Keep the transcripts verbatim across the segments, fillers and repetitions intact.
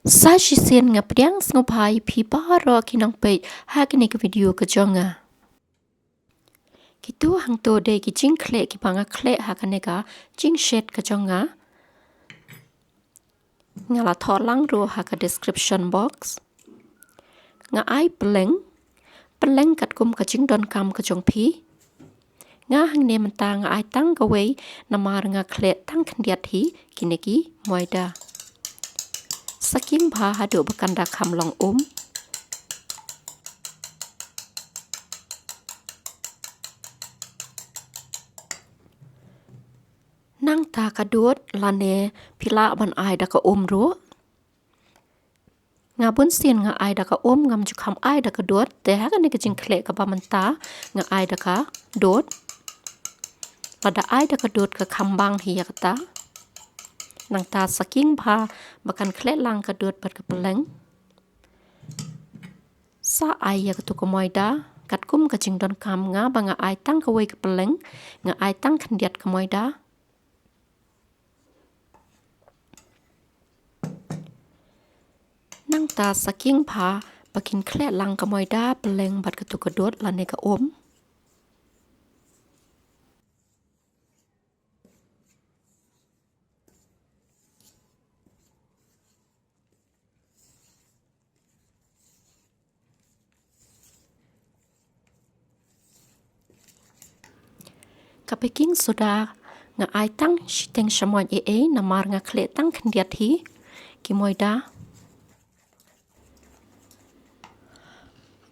Sa shisien nga pdiang sngewbha ïa phi baroh ki nongpeit ha kane ka video ka jong nga. Kito hangto dei ki jingkhleh kiba nga khleh ha kane ka jingshet ka jong nga. Nga la thoh lang ruh ha ka description box. Nga ai pylleng, pylleng katkum ka jingdonkam ka jong phi. Nga hangne mynta nga ai tang kawei namar nga khleh tang khyndiat hi kine ki moida. Sa kieng bha haduh ba kan da kham long um. Nangta ka dud lane phi lah ban ai da ka um ruh. Nga bun sien nga ai da ka um, ngam ju kham ai da ka dud, te ha kane ka jingkhleh kaba mynta nga ai da ka dud. Lada ai da ka dud ka kham bang hi ïa kata. Nangta sa kieng bha ba kan khleh lang ka dud bad ka pylleng. Sa ai ïa katu ka moida katkum ka jingdonkam nga ba nga ai tang kawei ka pylleng, nga ai tang khyndiat ka moida. Nangta sa kieng bha ba kin khleh lang ka moida, pylleng bad katu ka dud lane ka um. Ka baking soda nga ai tang shiteng shamoit ei ei namar nga khleh tang khyndiat hi ki moida.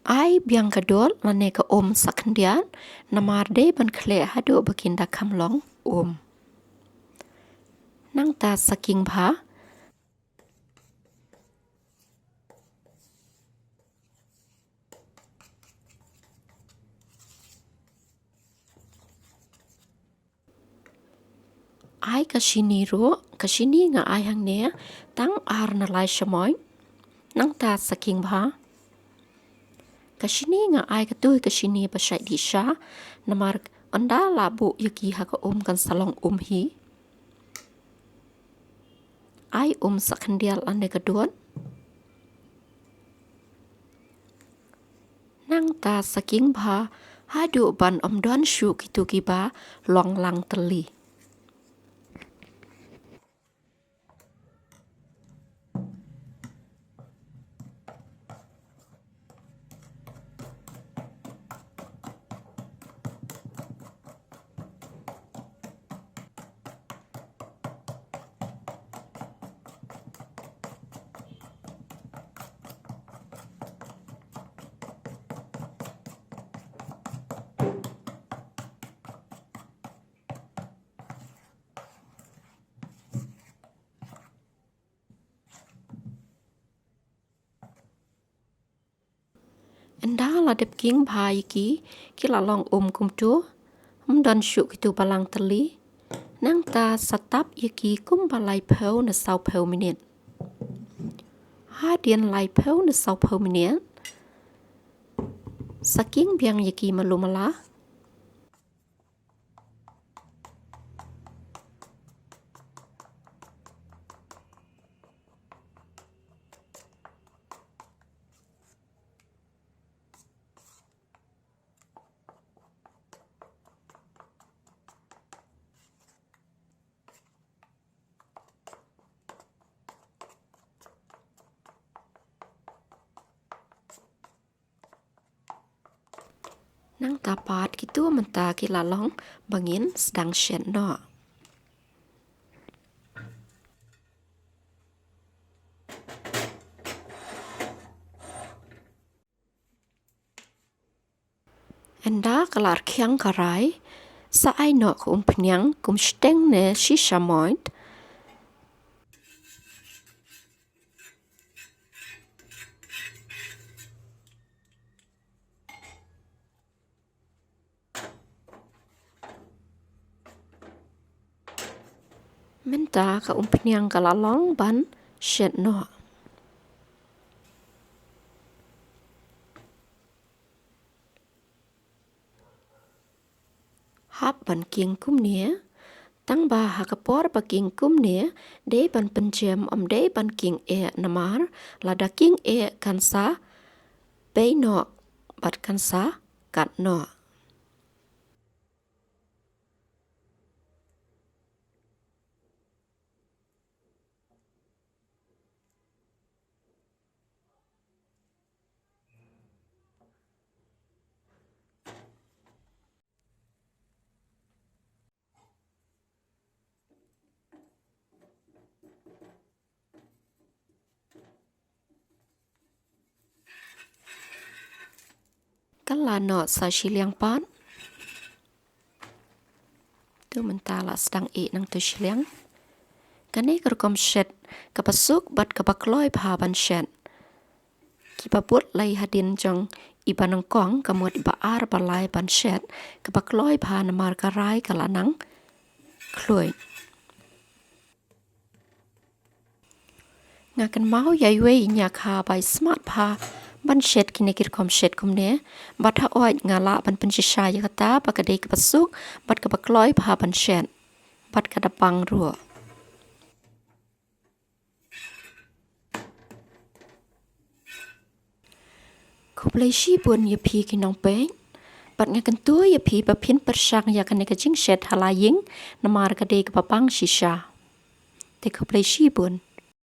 Ai biang ka dud lane ka um sa khyndiat namar dei ban khleh haduh ba kin da kham long um. Nangta sa kieng bha. Ai ka shini ruh, ka shini nga ai hangne tang ar ne lai shamoit. Nangta sa kieng bha. Ka shini nga ai katu ka shini ba shait dih sha namar ynda la buh ïa ki ha ka um kan sa long um hi. Ai um sa khyndiat lane ka dud. Nangta sa kieng bha haduh ban ym don shuh kitu kiba long lang tylli. Ynda la dep kieng bha ïa ki, ki la long um kumtu. Ym don shuh kitu ba lang tylli. Nangta sa tap ïa ki kumba laiphew ne sawphew minit. Hadien laiphew ne sawphew minit. Sa kieng biang ïa ki malu mala. Nangta pat kitu mynta ki la long ba ngin sdang shet noh. Ynda ka la rkhiang ka rai, sa ai noh ka umphniang kum shiteng ne shi shamoit. Mynta ka umphniang ka la long ban shet noh. Hap ban kieng kumne, Tang ba ha ka por ba king kumne, dei ban pynjem, ym dei ban king eh namar lada king eh kan sa bei noh bad kan sa kat noh. Kan lah noh sa shiliang pat. To mynta la sdang ih nangto shiliang. Kane ka rukom shet kaba suk bad kaba kloi bha ban shet. Kiba bud lei hadien jong iba nyngkong, ka mut iba ar ba lai ban shet, kaba kloi bha namar ka rai ka la nang khluit. Nga kynmaw ïa iwei i ñiah kha bai smat bha ban shet kine ki rukom shet kumne, bad ha oi nga lah ban pynshisha ïa kata ba ka dei kaba suk bad kaba kloi bha ban shet, bad ka da bang ruh. Khublei shibun ïa phi ki nongpeit. Bad nga kyntu ïa phi ba phin pyrshang ïa kane ka jingshet ha la ïing, namar ka dei kaba bang shisha. Te khublei shibun.